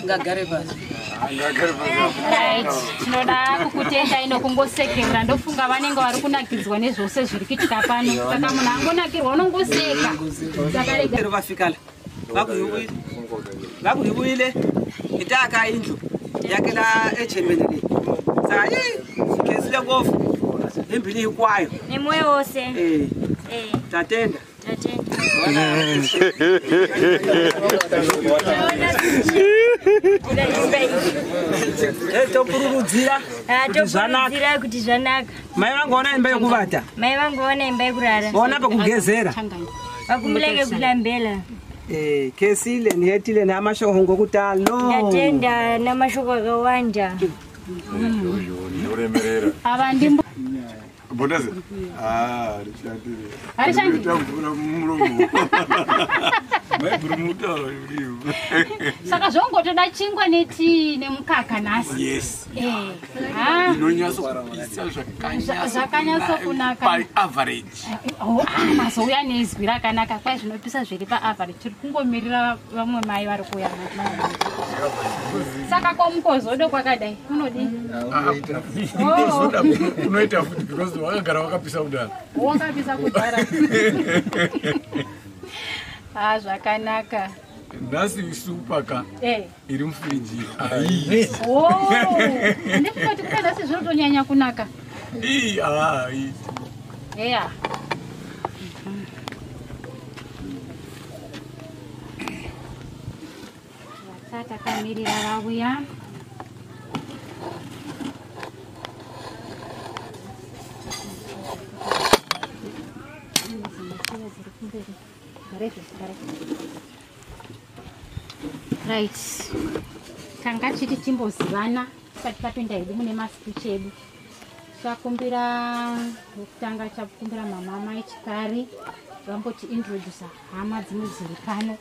Ngagare pasi. Right, tinoda kukutendai nokungosekerera. Ndofunga vanenge vari kunakidzwa nezvose zviri kuitika pano, saka munhu angonakirwa unongoseka, saka rega. Vafika la vakuhivuyile itaka indlu yakela echembeni leyi saka yi sikhensile ngopfu hi mbilu hinkwayo. Nemwoyo wose. Eh. Eh. Tatenda. Tatenda. Topururudzira kuti zvanaka. Topururudzira kuti zvanaka. Mai vangu vaona imba yekuvata. Mai vangu vaona imba yekurara. Vaona pekugezera. Vakumuleke kulambela. Eh, kesile nihetile namashoko ngokutalo. Ndatenda namashoko akawanda. Uremerera. Ava ndimbo. Bondaze. Ah, rishandire. Harishandiri? Mvura muromo. Mai buri mutaura. Saka zvongotoda chingwa netii nemukaka nhasi. Yes. Eh, ah. Inonyatsopisa zvakanyatso Zvakanyatsokunaka. Pa average. Oh, ah, mazouya neizwi rakanaka kwai zvinopisa zviri paaverage. Tiri kungomirira vamwe mai vari kuuya manje. Saka komukozodo kwakadai unodii? Unozoda unoita futi because wakagara wakapisa kudaro. Wakapisa kudhara. Ah, zvakanaka. Nhasi supa ka iri mufiriji aiiti. Oh, ndikungoti kuda nhasi zvinotonyanya kunaka. Ii, ah, aiiti. Eya. Takamirira vauya. Right, tanga chiti timbozivana tisati tapinda hedu mune maspeech edu. Chakumbira wekutanga, chakumbira mama mai Chikari vamboti introdusa hama dzimwe dziri pano.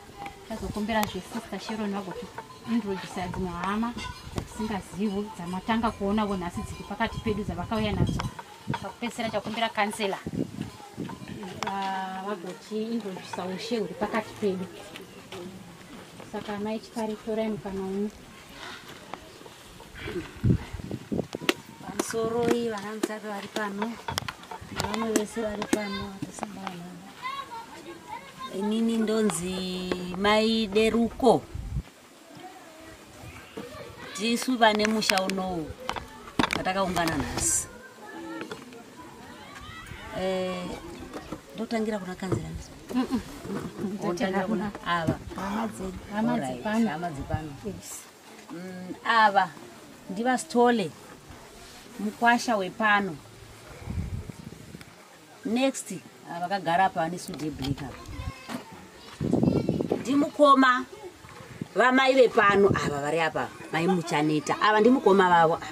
Tazokumbira zvesister Sharon vagoti introdusa dzimwe hama dzatisingazivi, dzamatanga kuonavo nhasi dziri pakati pedu, dzavakauya nadzo. Pakupedzisira chakumbira kansela vagoti introdusa ushe huri pakati pedu. Saka mai Chikari, torai mukana uno. Pamusoroi vana Mutape vari pano nevamwe vese vari pano vatasangana navo. Inini ndonzi mai Deruko. Tisu vane musha unowu patakaungana nhasi. Ndotangira kuna kanzira. Ndotangira kuna ava. Hama dzedu, hama Alright, dzepano. Hama dzepano. Yes. Ava ndivaSithole, mukwasha wepano. Next, ava vakagara apa vane suit yeblack apa ndimukoma vamai vepano ava vari apa, mai Muchaneta. Ava ndimukoma vavo ava.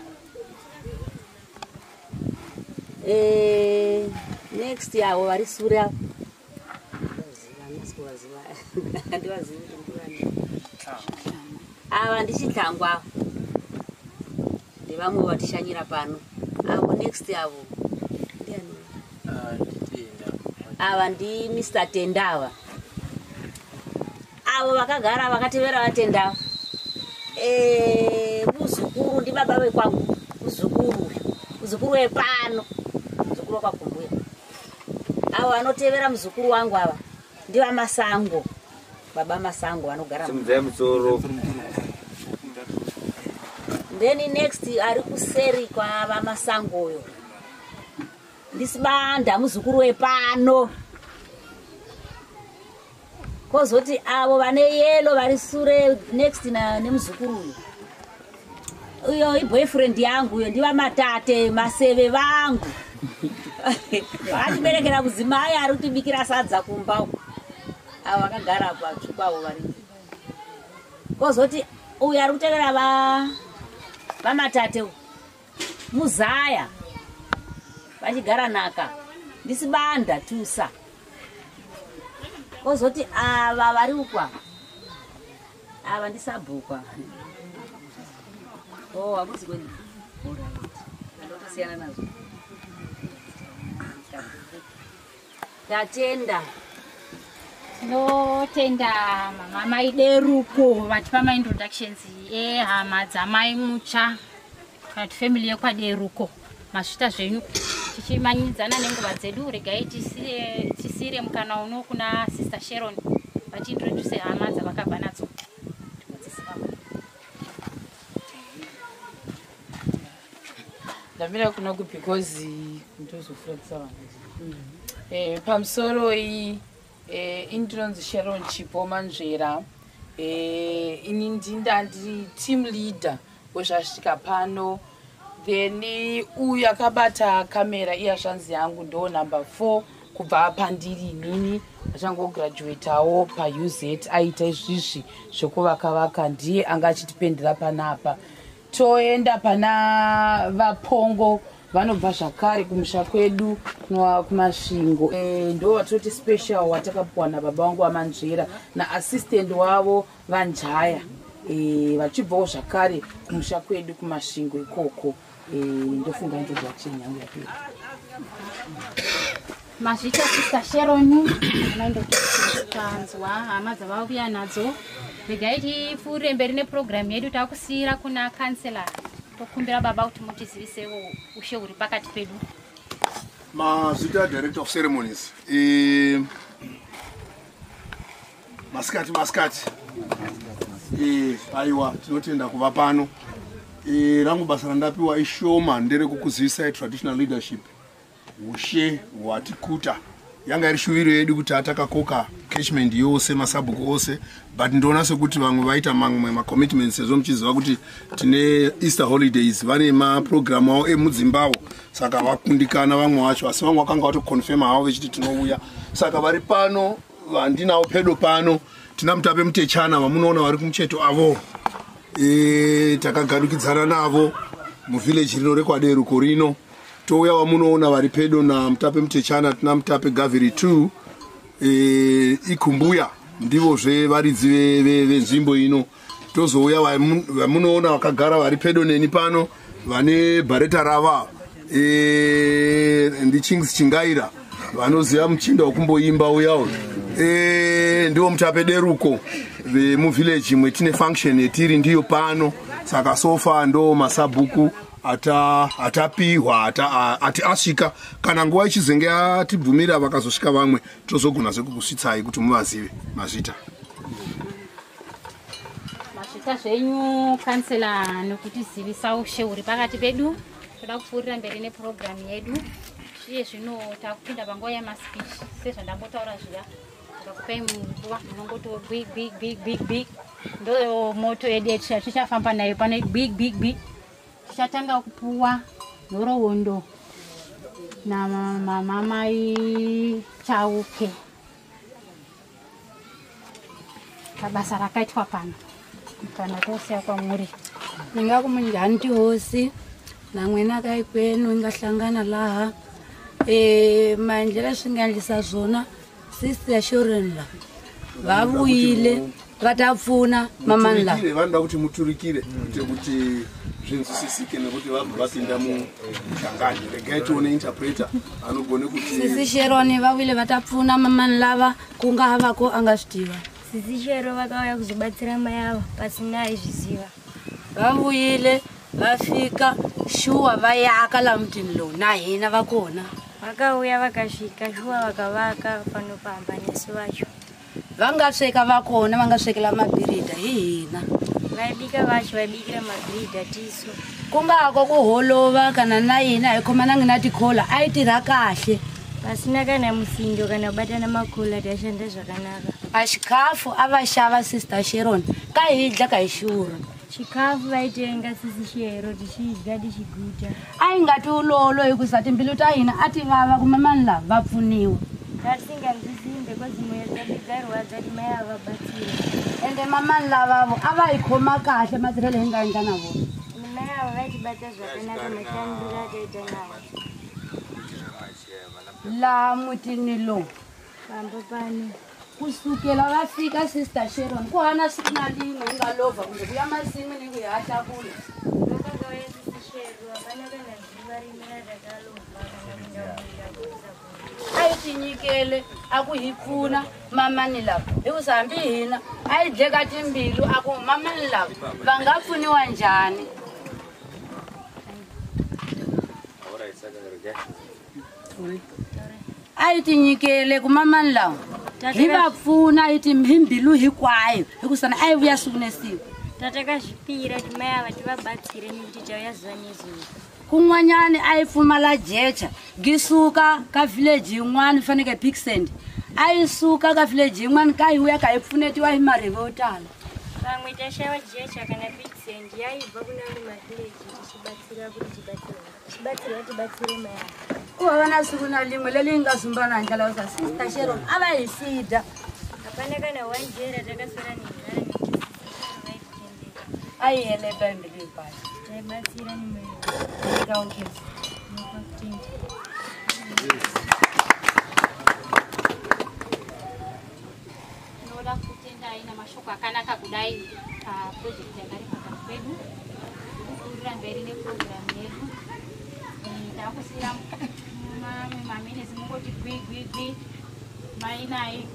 Next, avo vari sure avo handisi kuvaziva, handivazivi kuti ndivani. Ava ndiChitlangwa, ava ndevamwe vatishanyira pano. Avo next avo ndiani? Ava ndi Mr Tenda. Ava avo vakagara vakatevera vaTenda, muzukuru ndibaba vekwangu, muzukuru uyu, muzukuru wepano, muzukuru wekwakumbuya. Avo vanotevera muzukuru wangu ava ndivaMasango, baba Masango vanogara. Simudzai musoro. Then next, ari kuseri kwavaMasangoyo ndiSibanda, muzukuru wepano. Kozoti avo vane yellow vari sure next nemuzukuru uyu, uyo iboyfriend yangu, uyo ndivamatate Maseve vangu, vakatiberekera mudzimai ari kutibikira sadza kumba uko. Avo vakagara patsvuku avo vari. Kozoti uyu ari kutevera vamatate uyu muzaya vachigara naka ndiSibanda Tusa. Kozoti ava vari ukwa ava ndisabhukwa. Oh, hakuzi kwenyu. Ndotosiyana nazvo. Tatenda. Tinotenda mama mai Deruko vatipa maintroductions ehama dzamai Mutsva kana kuti family yekwaDeruko. Mazvita zvenyu. Tichimanyidzana nenguva dzedu, regai tisiyire mukana uno kuna Sister Sharon vachiintroduce hama dzavakabva nadzo. Ndamira kunoku because ndozofuradzisa vanhu. Pamusoro iyi, ini ndinonzi Sharon Chipo Manzvera. Ini ndinda ndiri team leader wezvasvika pano. Then uyu akabata kamera iyashanzi yangu, ndo number 4 kubva pandiri inini, achangograduatawo paUZ, aita izvizvi zvekuvaka-vaka, ndiye anga achitipendera panapa. Toenda pana vaPongo, vanobva zvakare kumusha kwedu kuMasvingo. Ndo vatoti special watakapiwa nababa vangu vaManzvera naassistant wavo vaNjaya, vachibvawo zvakare kumusha kwedu kuMasvingo ikoko. Ndofunga introduction yangu yapera. Mazvita Sister Sharon, tanzwa hama dzavauya nadzo. Regai tipfuurire mberi nepurogiramu yedu. Takusiyira kuna kansela. Tokumbira baba kuti mutizivisewo ushe huri pakati pedu. Mazvita director of ceremonies. Masikati, masikati. Aiwa, tinotenda kuva pano. Rangu basa randapiwa ishoma, nderekukuzivisai traditional leadership, ushe hwatikuta. Yanga iri shuviro yedu kuti atakakoka catchment yose, masabhuku ose, but ndoona sekuti vamwe vaita mamwe macommitments, sezvo muchiziva kuti tine Easter holidays, vane maprogramu avo emudzimbawo, saka vakundikana vamwe vacho, asi vamwe vakanga vatoconfirma havo vechiti tinouya. Saka vari pano vandinawo pedo pano, tina Mutape Mutechana vamunoona vari kumucheto avo. Takagarukidzana navo muvillage rino rekwaDeruko rino. Touya vamunoona vari pedo naMutape Mutechana, tina Mutape Gaviri 2, ikumbuya, ndivozve varidzi venzvimbo ino. Tozouya vamunoona vakagara vari pedo neni pano, vane bhareta rava, ndiChings Chingaira, vanoziva muchinda wekumboimba uyawo. Ndivo Mutape Deruko vemuvillage mwetine function yetiri ndiyo pano. Saka so far ndo masabhuku atapihwa ati asvika. Kana nguva ichizenge yatibvumira, vakazosvika vamwe, tozogona zvekukusvitsai kuti muvazive. Mazvita. Mazvita zvenyu kansela nokutizivisa ushe huri pakati pedu. Toda kupfuurira mberi nepurogiramu yedu. Iye zvino takupinda panguva yamaspeech. Sezvandambotaura zviya, tikakupai nguva munongoti gwi gwi gwi gwi gwi. Ndo motto yedu yatichafamba nayo pano, gwi gwi gwi. Tichatanga kupuwa nhoroondo namama mai Chauke pabasa rakaitwa pano. Kana tosiya kwamuri. Ni nga ku minjhani tihosi na n'wina ka hinkwenu hi nga hlangana laha. Maendlelo swi nga endlisa swona, Sister Sharon la va vuyile va ta pfuna mamani la. Muturikire, vanoda kuti muturikire kuite kuti zvinzwisisike, nekuti vabva vapinda mushangani. Regai tione interpreter anogone kuti. Sisi Sharon va vuyile va ta pfuna mamani lava ku nga ha va ko a nga swi tiva. Sisi Shero vakauya kuzobatsira mai ava pasina aizviziva. Va vuyile va fika shuwa va yaka laha mutini lowu na hina va kona. Vakauya vakasvika shuwa vakavaka pano pamba nesu vacho. Va nga sweka va kona, va nga swekela mabirida hi hina. Vaibika vacho vaibikira mabhiridha tisu. Ku nga ha ko ku holova kana na hina hi khomanangi na tikhola, a yi tirha kahle. Pasina kana musindo kana kubatana makola, taishanda zvakanaka. A xikhafu a va xava Sister Sharon, ka hi dya ka hi xurha. Chikafu vaitenga Sisi Shero, tichidya tichiguta. A yi nga ti ulolo hikusa timbilu ta hina a ti vava ku mamani lava va pfuniwa. Tatinganzvisimbe kozi mwoyo dzedu dzairwadza kuti mai ava vabatsira. Ende mamani lavavo a va hi khoma kahle matirhelo hi nga endla na vona. Mai ava vaitibata zvakanaka mashandiro ataita navo. Laha mutini lowu. Pamba pano. Kusukela va fika Sister Sharon, ku hana siku na lin'we hi nga lovha kumbe ku ya masin'wini ku hi hatlakula. Vakauya Sisi. chairo hapana kana zuva rimwe ratakalobva kana kuenda kuminda A yi tinyikele a ku hi pfuna mamani lava, hikusa hambi hina a yi dleka timbilu a ku mamani lava va nga pfuniwa njhani. A yi tinyikele ku mamani lava hi va pfuna hi mbilu hinkwayo, hikusa a yi vuya siku na siku. Tatakazvipira kuti mai ava tivabatsire nekuti tauya zuva nezuva. Kun'wanyani a yi pfumala jecha gi suka ka village yin'wana faneke Picksand, a yi suka ka village yin'wana ka yi vuya ka yi pfunetiwa hi marivho yo tala. Vamwe tashaiwa jecha kana Picksand yaibva kuna amwe mavhileji tichibatsira kuti tibatsirwa tibatsire mai ava. Ku hava na siku na limwe leri yi nga zumbana hi ndlela yo sa Sister Sharon a va hi fida. Hapana kana one day ratakaswera nenzara nekuti vaitichengeta. A yi heleta hi mbilu hinkwayo. Taibatsira nemoyo. Nopa kutenda. Tinoda kutendai namashoko akanaka kudai paprojekti yakari pakati pedu. Kupfuurira mberi nepurogiramu yedu. Takusiyira mamwe maminitsi mungoti gwi gwi gwi mainai.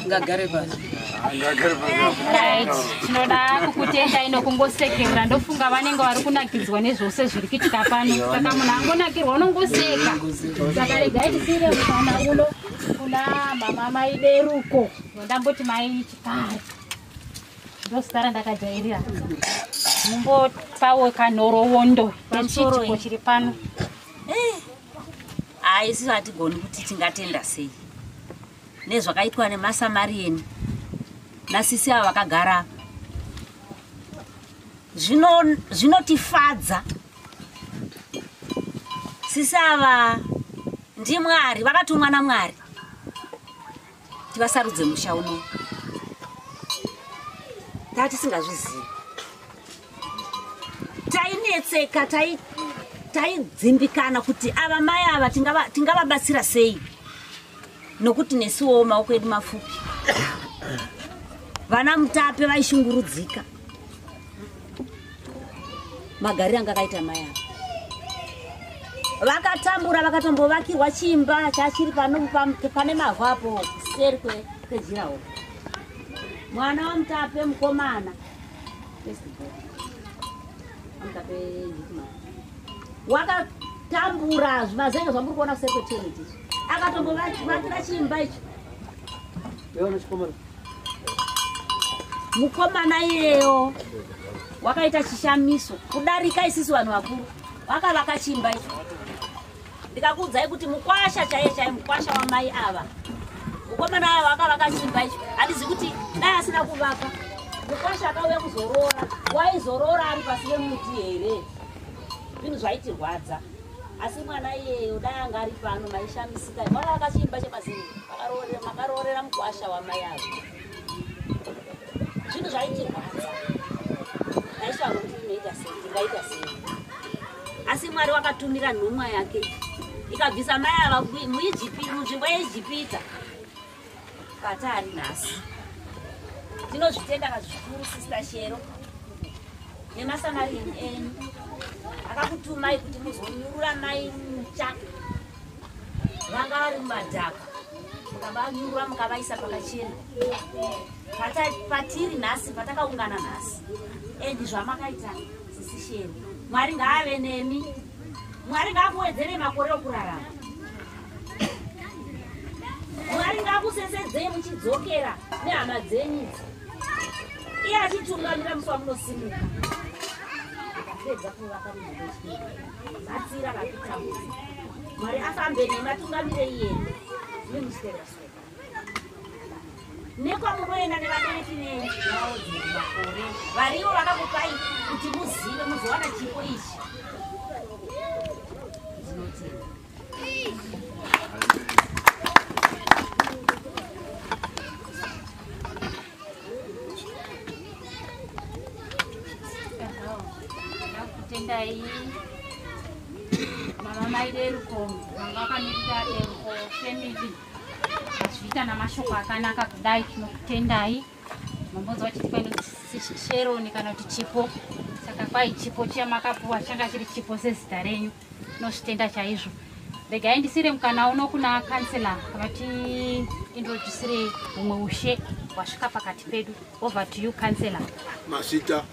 Ngagare pasi. Right, tinoda kukutendai nokungosekerera. Ndofunga vanenge vari kunakidzwa nezvose zviri kuitika pano, saka munhu angonakirwa unongoseka. Saka regai tisiyire mukana uno kuna mama mai Beruko, ndamboti mai Chikari, ndozita randakajairira. Mumbopawo kanhorowondo yechiitiko chiri pano. Ai, isusu hatigoni kuti tingatenda sei nezvakaitwa nemaSamarieni nasisi ava vakagara. Zvinotifadza. Sisi ava ndiMwari, vakatumwa naMwari tivasarudze musha uno. Tatisingazvizivi, tainetseka, taidzimbikana kuti ava mai ava tingavabatsira sei, nokuti nesuwo maoko edu mafupi. Vana Mutape vaishungurudzika magariro anga akaita mai ava. Vakatambura, vakatombovakirwa chimba chachiri pane mavhu apo kuseri kwejirawo. Mwana waMutape mukomana wakatambura zvimazenge zvamuri kuona kuseri kwetoilet izvi, akatombovakira chimba icho. Mukomana iyeyo wakaita chishamiso kudarika isisi vanhu vakuru, vakavaka chimba icho. Ndikakuudzai kuti mukwasha chaiye chaiye mukwasha wamai ava, mukomana ava vakavaka chimba icho. Handizi kuti dai asina kuvaka, mukwasha akauya kuzoroora, waizoroora ari pasi pemuti here? Zvinhu zvaitirwadza. Asi mwana iyeyo dai anga ari pano maishamisika. Vakavaka chimba chemazini, makaroorera mukwasha wamai ava. Zvinhu zvaitirwadza. Taishaya kuti inoita sei, tingaita sei. Asi Mwari wakatumira nhumwa yake ikabvisa mai ava munzvimbo yeIjipita patari nhasi. Tinozvitenda zvikuru Sister Shero nemaSamarieni enyu akakutumai kuti muzonyurura mai mucha vanga vari mumadhaka, mukavanyurura mukavaisa pakachena patiri nhasi, patakaungana nhasi. Endi zvamakaita Sisi Shero, Mwari ngaave nemi, Mwari ngaakuwedzere makore okurarama, Mwari ngaakusesedzei muchidzokera nehama dzenyu idzi, iye achitungamira musi wamunosimuka. Mukapedza kuvaka munzvimbo yechipiri, batsira vakutambudza, Mwari afambe nemi, atungamire iyeni nemuswera swera nekwamunoenda nevabereki venyu vaodzere makore varivo vakakupai kuti muzive muzowana chipo ichi. Ndinotenda. Kutendai Mama mai Deruko vanga vakamirira Deruko family. Mazviita namashoko akanaka kudai, tinokutendai. Mambonzwa vachiti kwaino Sheroni kana kuti chipo. Saka kwai chipo chiya makapuwa changa chiri chipo sezita renyu. Tinozvitenda chaizvo. Regai ndisire mukana uno kuna kansela vati introducire humwe ushe hwasvika pakati pedu. Over to you, kansela. Masvita.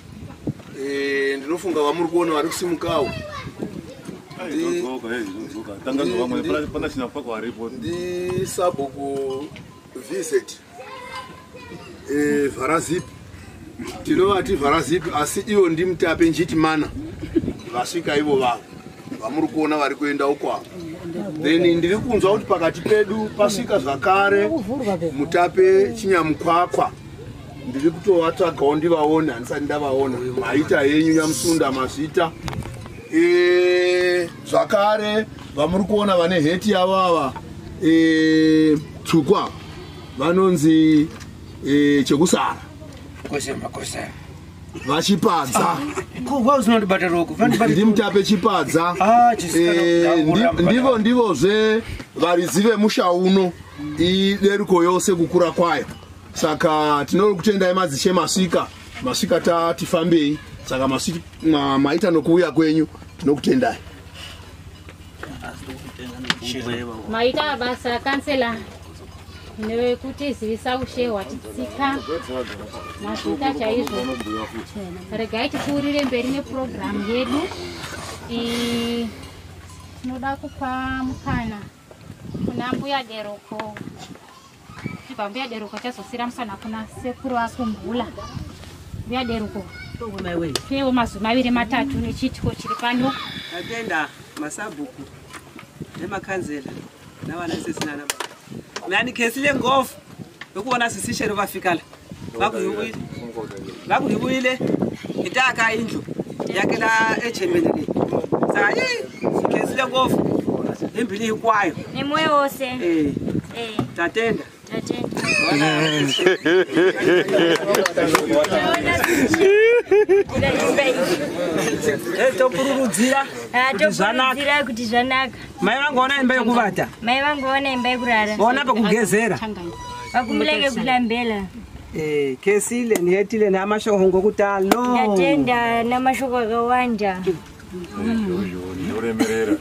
Ndinofunga vamuri kuona vari kusimukawo ndisabhuku VZ Vharazipi. Tinovati Vharazipi asi ivo ndimutape njitimana vasvika ivo vavo vamuri kuona vari kuenda ukwavo. Then ndiri kunzwa kuti pakati pedu pasvika zvakare mutape Chinyamukwakwa. Ndiri kutovatsvagawo ndivaone, handisati ndavaona. Maita henyu Nyamusunda, mazvita. Zvakare vamuri kuona vane heti yavo ava tsvukwa vanonzi Chekusara Vachipadza. Ndimutape Chipadza. Ndivozve varidzi vemusha uno, iDeruko yose kukura kwayo. Saka tinokutendai madzishe masvika. Masvika tatifambei. Saka maita nokuuya kwenyu, tinokutendai. Maita basa kansela nekutizivisa ushe hwatitsika. Mazvita chaizvo. Regai tipfuurire mberi nepurogiramu yedu. Tinoda kupa mukana kuna Mbuya Deroko. Tibva Mbuya Deroko chazosira musana kuna sekuru Akumbula. Mbuya Deroko, pewo mazwi maviri matatu nechiitiko chiri pano. Tatenda masabhuku nemakanzela navana sesinana baba. Mina nikhensile ngopfu hikuona sisi Shero va fika la. Va ku hi vuyile hi ta aka yindlu yakela echembeni leyi. Saka yi khensile ngopfu hi mbilu hinkwayo. Nemwoyo wose. Tatenda. Tatenda. Topururudzira kuti zvanaka. Kuti zvanaka. Mai vangu vaona imba yekuvata. Mai vangu vaona imba yekurara. Vaona pekugezera. Vakumuleke kulambela. Kesile nihetile namashoko ngokutalo. Ndatenda namashoko akawanda.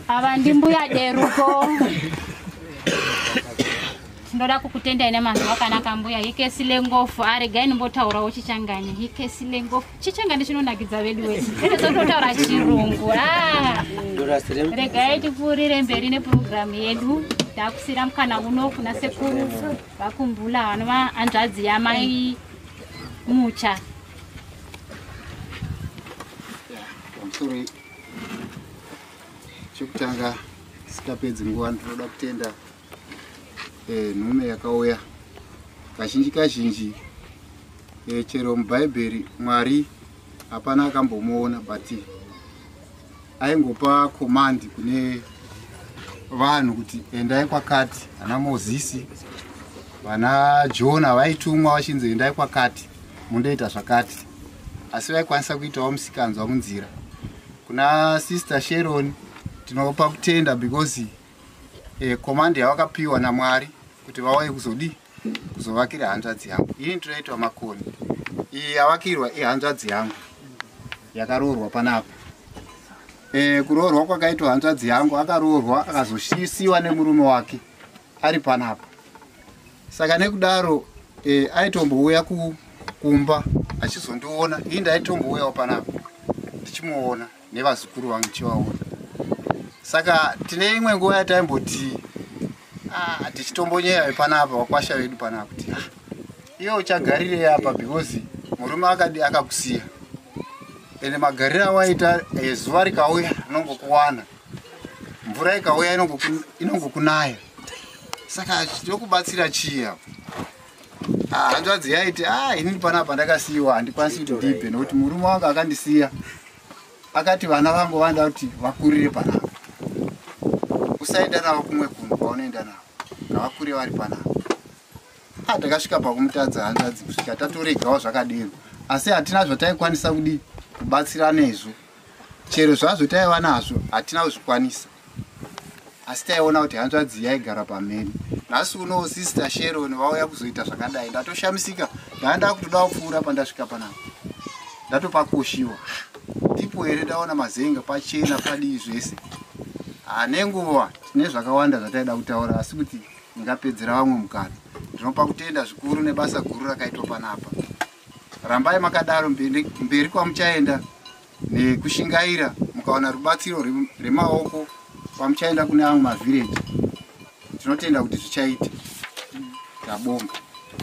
Ava ndimbuya Deruko. Tinoda kukutendai nemazwi akanaka mbuya. Hikesile ngofu. Aregai nimbotaurawo chichangani. Hikesile ngofu. Chichangani chinonakidza vedu wedu. Tototaura chirungu. Regai tipfuurire mberi nepurogiramu yedu. Takusira mukana uno kuna sekuru Vakumbula vanova hanzvadzi yamai Mucha. Pamusoro chekutanga sikapedzi nguva, ndinoda kutenda nhume yakauya. Kazhinji kazhinji chero mubhaibheri Mwari hapana akambomuona, but aingopa command kune vanhu kuti endai kwakati. Ana Mozisi vana Jona vaitumwa vachinzi endai kwakati mundoita zvakati, asi vaikwanisa kuitawo musikanzwa munzira. Kuna Sister Sharon tinopa kutenda because command yavakapiwa naMwari kuti vauye kuzodi kuzovakira hanzvadzi yangu. Ini ndinoitwa Makoni, iyi yavakirwa ihanzvadzi yangu yakaroorwa panapa. Kuroorwa kwakaitwa hanzvadzi yangu, akaroorwa akazosiyiwa nemurume wake ari panapa. Saka nekudaro aitombouya kumba achizondiona, ini ndaitombouyawo panapa ndichimuona nevazukuru vangu ndichivaona. Saka tine imwe nguva yataimboti tichitombonyeya panapa vakwasha vedu panapa kuti iwe uchagarirei apa because murume akadi akakusiya, ende magariro awaita zuva rikauya rinongokuwana, mvura ikauya inongokunaya, saka tinokubatsira chii apa? Hanzvadzi yaiti inini panapa ndakasiyiwa, handikwanisi kuti ndibve nokuti murume wangu akandisiya akati vana vangu vanoda kuti vakurire panapa, usaenda navo kumwe kunhu kwaunoenda navo, ngavakure vari panapa. Takasvika pakumutadza hanzvadzi kusvika tatoregawo zvakadero, asi hatina zvataikwanisa kudi kubatsira nezvo, chero zvazvo taiva nazvo hatina kuzvikwanisa. Asi taiona kuti hanzvadzi yaigara pamhene. Nhasi uno Sister Sharon vauya kuzoita zvakadai. Ndatoshamisika, ndanga kutoda kupfuura pandasvika panapa. Ndatopakoshiwa. Ndipo here ndaona mazenga pachena padii zvese. Nenguva tine zvakawanda zvataida kutaura asi kuti ndingapedzera vamwe mukana. Ndinopa kutenda zvikuru nebasa guru rakaitwa panapa. Rambai makadaro mberi kwamuchaenda nekushingaira mukawana rubatsiro remaoko pamuchaenda kune amwe mavhireji. Tinotenda kuti zvichaita. Tabonga.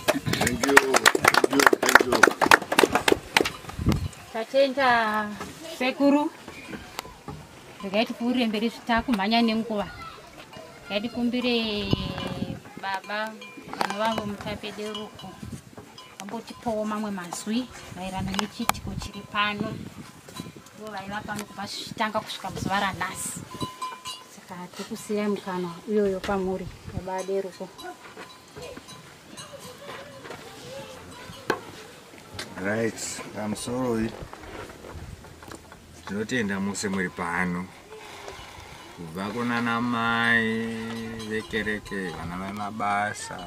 Thank you. Thank you. Thank you. Tatenda sekuru. Regai tipfuurire mberi zvitakumhanya nenguva. Ngatikumbire baba vanova mutape Deruko vambotipawo mamwe mazwi maererano nechiitiko chiri pano. Ivo vaiva pano kubva zvichitanga kusvika muzuva ranhasi. Saka tirikusiyai mukana uyoyo pamuri baba Deruko. Right, pamusoroi tinotenda mose muri pano. Kubva kunana mai vekereke, vana mai mabasa,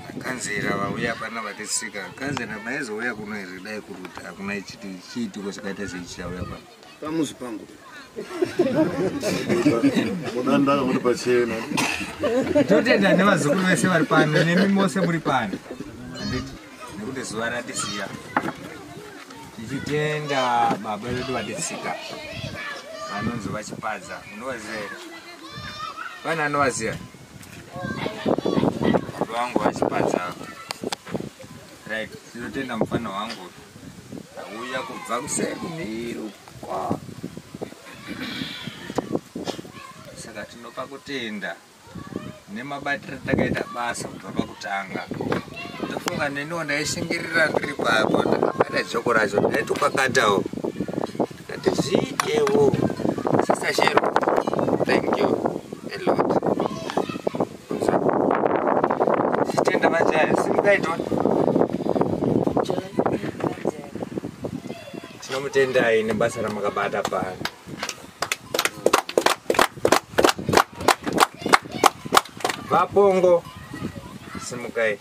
vakanzera vauya pana vatitsika. Kanzera maizouya kuno here dai kuri kuti hakuna chiitiko chakaita seichi chauya pano? Pamuzi pangu. Mudandaka muri pachena. Totenda nevazukuru vese vari pano, nemi mose muri pano. Handiti, nekuti zuva ratisiya. Tichitenda baba vedu vatitsika. Vanonzi vachipadza, munovaziva here? Pane anovaziva? Baba vangu vachipadza. Right, tinotenda mufana wangu. Auya kubva kuseri kumhiri kwa. Saka tinopa kutenda nemabatiro atakaita basa kubva pakutanga. Ndofunga neniwo ndaishingirira ndiri papo, ndakabata joko racho, ndaitopakatawo. Ndikati zviitewo. Sister Shero, thank you a lot. Tichitenda majaya, simukai toni. Tinomutendai nebasa ramakabata pano. Vapongo, simukai.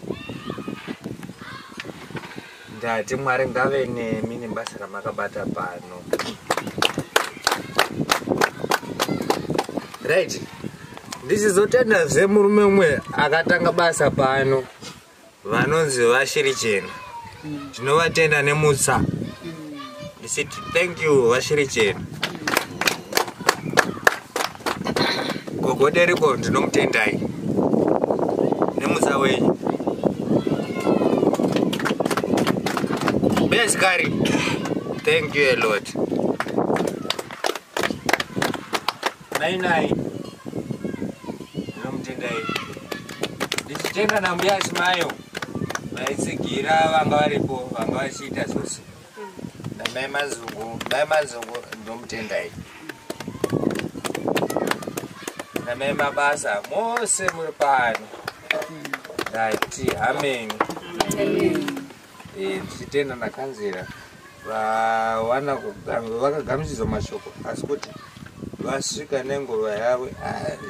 Ndati Mwari ngave nemi nebasa ramakabata pano. Right. Ndichizotendazve murume umwe akatanga basa pano, vanonzi VaShirichena. Tinovatenda nemutsa. Ndichiti thank you VaShirichena. Gogo Deriko ndinomutendai nemutsa wenyu. Besikari, thank you a lot. Nai ndinomutendai. Ndichitenda nambuya Chimayo vaitsigira vanga varipo, vanga vachiita zvose. Namai Mazungu, mai Mazungu ndinomutendai. Namai Mabasa mose muri pano. Ndati ameni. Tichitenda nakanzera vawana vakagamuchidzwa mashoko asi kuti vasvika nenguva yavo,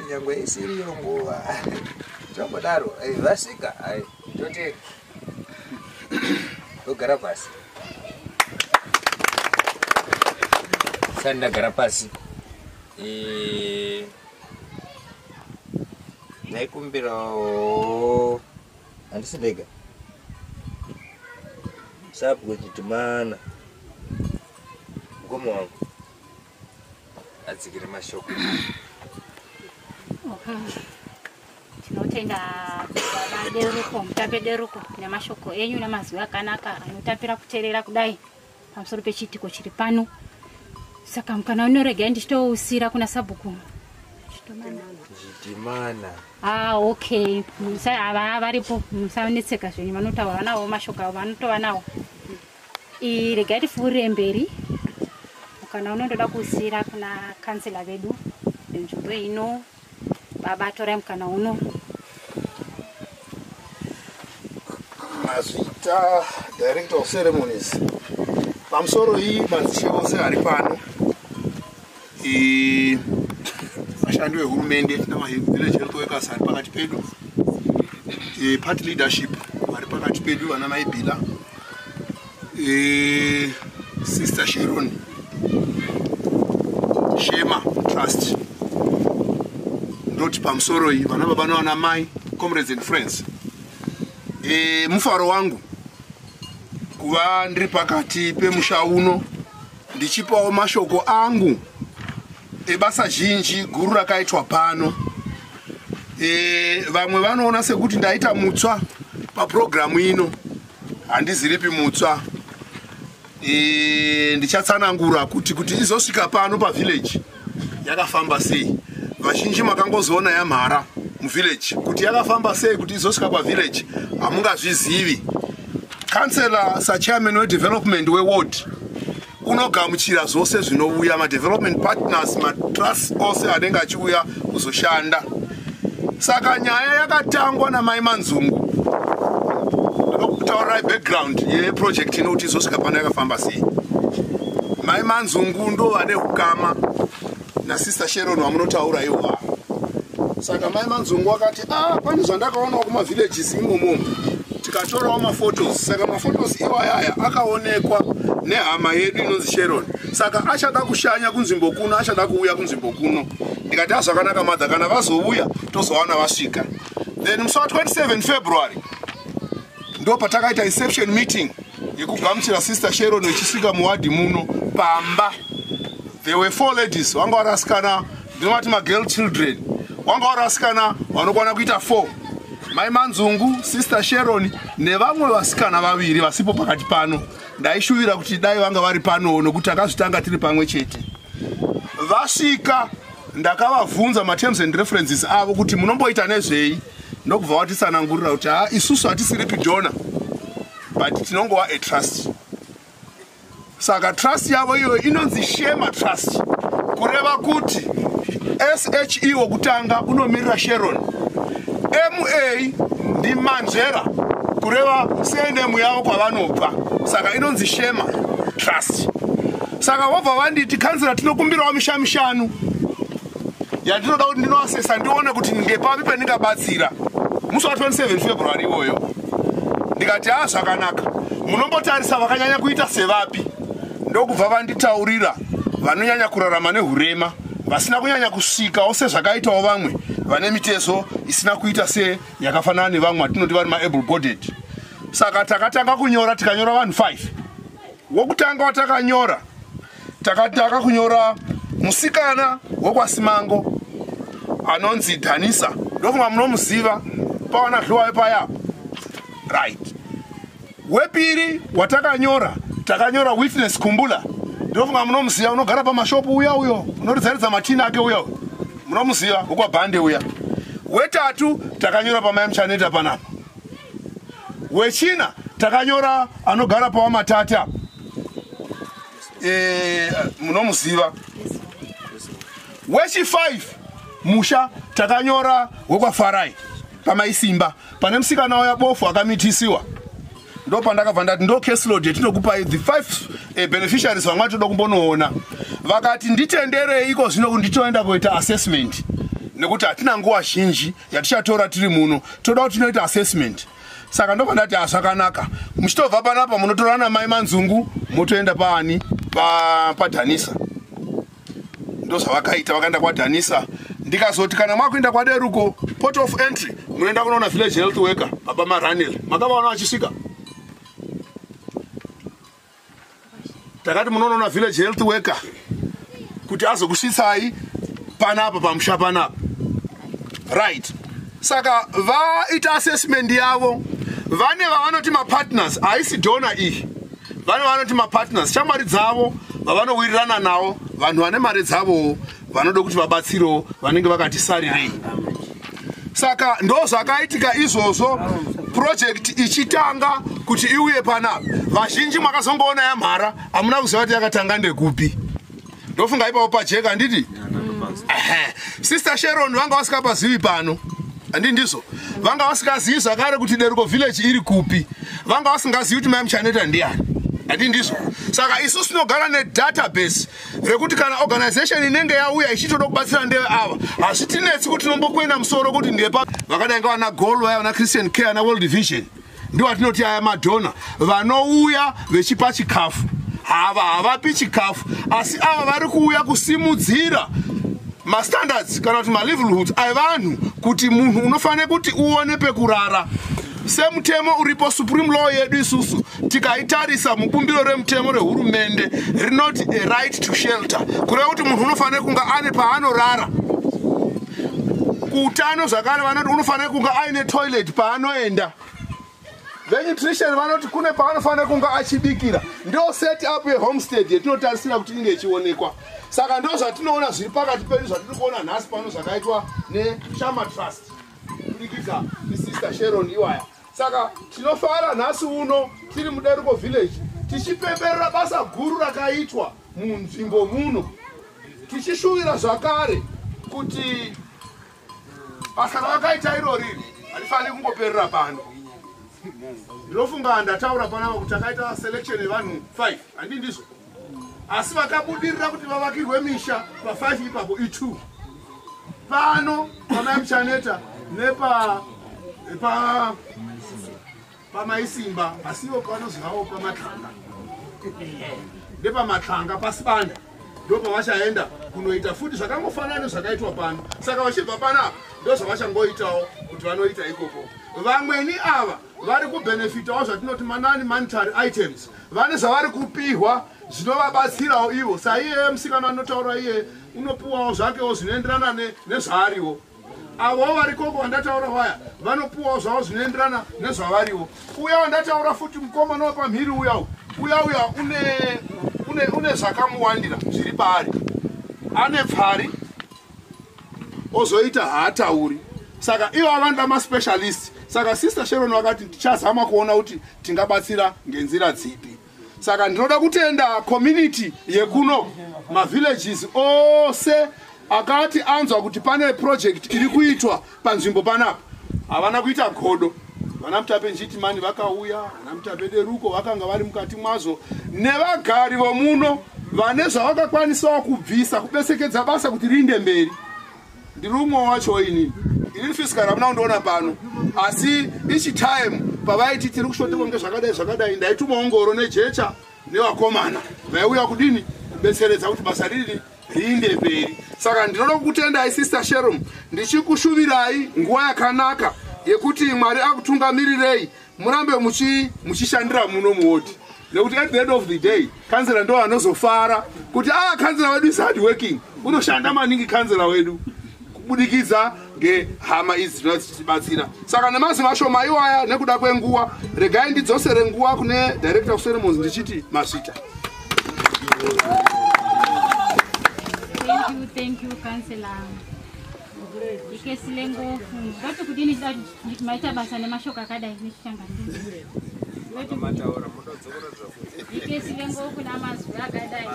nyangwe isiriyo nguva tombodaro, vasvika totenda togara pasi. Sani ndagara pasi, ndaikumbirawo handisi ndega sabhuku Chitimana mukoma wangu adzikire mashoko. Okay. Tinotenda baba Deruko, mutape Deruko nemashoko enyu nemazwi akanaka anotapira kuteerera kudai pamusoro pechiitiko chiri pano. Saka mukana unoregai ndichitousira kuna sabhuku Chitimana. Okay. Ava varipo, musanetseka zvenyu, vanotaura nawo mashoko avo vanotova nawo. Regai tipfuurire mberi. Mukana unondoda kuusira kuna kansela vedu venzvimbo ino. Baba, torai mukana uno. Mazvita director of ceremonies. Pamusoro iyi madzishe ose ari pano. Vashandi vehurumende, tina mavillage health workers ari pakati pedu, party leadership vari pakati pedu, vana Maibhila, Sister Sharon, Shema Trust. Ndoti pamusoro iyi, vana baba navana mai, comrades and friends, mufaro wangu kuva ndiri pakati pemusha uno ndichipawo mashoko angu ebasa zhinji guru rakaitwa pano. Vamwe vanoona sekuti ndaita mutsva papurogiramu ino. Handiziripi mutsva. Ndichatsanangura kuti izosvika pano pavillage yakafamba sei. Vazhinji makangozoona yamhara muvillage. Kuti yakafamba sei kuti izosvika pavillage hamungazvizivi. Councillor sachairman wedevelopment weward unogamuchira zvose zvinouya, madevelopment partners, matrust ose anenge achiuya kuzoshanda. Saka nyaya yakatangwa namai Manzungu. Ndakutaurirai background yeproject ino kuti izosvika pano yakafamba sei. Mai Manzungu ndo vane ukama nasister Sharon wamunotaura iwo. Saka mai Manzungu akati, "A, ah, pane zvandakaonawo kumavillages imomo." Tikatorawo maphotos. Saka maphotos iwayaya akaonekwa nehama yedu inonzi Sharon. Saka achada kushanya kunzvimbo kuno, achada kuuya kunzvimbo kuno. Ndikati, "Azvakanaka madha, kana vazouya tozowana vasvika." Then musi wa27 February ndo patakaita reception meeting yekugamuchira Sister Sharon vechisvika muwadhi muno pamba. There were four ladies, vanga vari vasikana, ndinovati magirl children, vanga vari vasikana vanokwana kuita four: mai Manzungu, Sister Sharon nevamwe vasikana vaviri vasipo pakati pano. Ndaishuvira kuti dai vanga vari panowo nokuti takazvitanga tiri pamwe chete. Vasvika, ndakavabvunza materms and references avo kuti munomboita nezvei, ndokubva vatitsanangurira kuti, "Ha, isusu hatisiripi donor, but tinongova a trust." Saka trust yavo iyoyo inonzi Shema Trust, kureva kuti SHE wokutanga unomirira Sharon, MA ndiManzvera, kureva surname yavo kwavanobva. Saka inonzi Shema Trust. Saka vobva vanditi, "Kanzura, tinokumbirawo misha mishanu yandinoda kuti ndinoasesa, ndione kuti ngepapi pendingabatsira," musi wa27 February iwoyo. Ndikati, "Ha, zvakanaka, munombotarisa vakanyanya kuita sevapi?" Ndokubva vanditaurira vanonyanya kurarama neurema, vasina kunyanya kusvikawo sezvakaitawo vamwe vane mitezo isina kuita seyakafanana nevamwe vatinoti vari maable bodied. Saka takatanga kunyora, tikanyora vanhu 5. Wokutanga watakanyora, takatanga kunyora musikana wekwaSimango anonzi Dhanisa. Ndofunga munomuziva, pawana hluwayo payapo, right? Wepiri watakanyora, takanyora Witness Kumbula. Ndofunga munomuziva, unogara pamashopu uya, uyo unoridzaridza matini ake uya, munomuziva, wekwabhande uya. Wetatu takanyora pamai Muchaneta panapa. Wechina takanyora anogara pawamatati apa, munomuziva. Wechi5 musha takanyora wekwaFarai pamaisimba, pane musikana uya bofu akamitisiwa. Ndo pandakabva ndati, "Ndo caseload yetinokupai, the five beneficiaries vamwe toda kumbonoona." Vakati, "Nditenderei iko zvino kuti nditoenda kuita assessment, nekuti hatina nguva zhinji yatichatora tiri muno, toda kuti tinoita assessment." Saka ndobva ndati, "Hazvakanaka, muchitobva panapa munotora namai Manzungu motoenda paani, paDhanisa." Ndo zvavakaita, vakaenda kwaDhanisa. Ndikazoti, "Kana makuenda kwaDeruko, port of entry, munoenda kunoona village health worker, baba Maranel." Makavaona vachisvika? Takati munonoona village health worker kuti azokusvitsai panapa pamusha panapa, right? Saka vaita assessment yavo. Vane vavanoti mapartners, haisi donor iyi. Vane vanoti mapartners, shamwari dzavo vavanowirirana navo, vanhu vane mari dzavowo vanoda kuti vabatsirewo vanenge vakati sarirei. Saka ndo zvakaitika izvozvo, project ichitanga kuti iuye panapa. Vazhinji makazongoona yamhara, hamuna kuziva kuti yakatanga ndekupi. Ndofunga ipapo pajeka, handiti? Sister Sharon vanga vasingapazivi pano, handi ndizvo? Vanga vasingazivi zvakare kuti Deruko village iri kupi. Vanga vasingazivi kuti mai Muchaneta ndiani. Handi ndizvo? Saka isusu tinogara nedatabase rekuti kana organization inenge yauya ichitoda kubatsira ndeve ava, hazvitinetsi kuti tinombokwena musoro kuti ndepa vakadai ngavana Goal vaya, vana Christian Care, ana World Vision, ndivo atinoti aya madonor vanouya vechipa chikafu. Hava havapi chikafu, asi ava vari kuuya kusimudzira mastandards kana kuti malivelihoods evanhu, kuti munhu unofanira kuti uone pekurara semutemo uripo. Supreme law yedu isusu tikaitarisa mubumbiro remutemo rehurumende rinoti a right to shelter, kureva kuti munhu unofanira kunge ane paanorara. Kuutano zvakare vanoti unofanira kunge aine toilet paanoenda. Venutrition vanoti kune paanofanira kunge achibikira. Ndo set up yehomestead yetinotarisira kuti inge ichionekwa. Saka ndo zvatinoona zviri pakati pedu, zvatiri kuona nhasi pano, zvakaitwa neShama Trust kubudikidza nesister Sharon iwaya. Saka tinofara nhasi uno tiri muDeruko Village tichipemberera basa guru rakaitwa munzvimbo muno, tichishuvira zvakare kuti basa ravakaita irori harifaniri kungoperera pano. Ndinofunga ndataura panapa kuti takaita selection yevanhu 5, handi ndizvo? Asi vakabudirira kuti vavakirwe misha pa5 ipapo i2 pano pamai Muchaneta nepa pa pamaisimba, asiwo panozivawo pamatlanga, ndepamatlanga pasibanda, ndo pavachaenda kunoita futi zvakangofanana nezvakaitwa pano. Saka vachibva panapa ndo zvavachangoitawo kuti vanoita ikoko. Vamweni ava vari kubhenefitawo zvatinoti manon monetary items, vane zvavari kupihwa zvinovabatsirawo ivo. Saiye musikana anotaura iye unopuwawo zvakewo zvinoenderana nezvaariwo. Avowo varikoko vandataura vaya vanopuwawo zvavo zvinoenderana nezvavariwo. Uya wandataura futi, mukomana wepamhiri uya uya uya une zvakamuwandira zviri paari, ane pfari, ozoita haatauri. Saka ivo vanoda maspecialist. Saka Sister Sharon vakati tichazama kuona kuti tingabatsira ngenzira dzipi. Saka ndinoda kutenda community yekuno, mavillages ose akati anzwa kuti pane project iri kuitwa panzvimbo panapa, havana kuita godo. Vana Mutape Njitimani vakauya, vana Mutape Deruko vakanga vari mukati mwazvo, nevagari vomuno vane zvavakakwanisawo kubvisa kubesekedza basa kuti riinde mberi. Ndiri umwe wacho inini. Inini physical hamuna kundiona pano, asi each time pavaiti tiri kushotekwa ngezvakadai zvakadai, ndaitumawo ngoro nejecha nevakomana vaiuya kudini kubetseredza kuti basa riri riinde mberi. Saka ndinoda kukutendai, Sister Sharon, ndichikushuvirai nguva yakanaka yekuti Mwari akutungamirirei, murambe muchishandira muno muwodi, nekuti at the end of the day kanzera ndo anozofara kuti a kanzera wedu is hard working, unoshanda maningi kanzera wedu, kubudikidza ngehama idzi dzinova dzichitibatsira. Saka nemazuva mashoma iwaya, nekuda kwenguva, regai ndidzosere nguva kune director of ceremonies ndichiti masvita. Thank you, thank you, Councillor. Ikesile ngofu. Ngati kudini maita basa nemashoko akadai nechichangamire. Mataura mudodzokorodza futi. Ikesile ngofu namazwi akadai.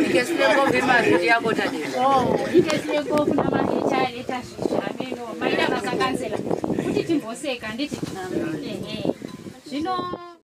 Ikesile ngofu imazwi yako tadera. Oh, ikesile ngofu namaeta eta zvishameno. Maita basa, Councillor. Kuti timboseka nditi. Ehe. Zvino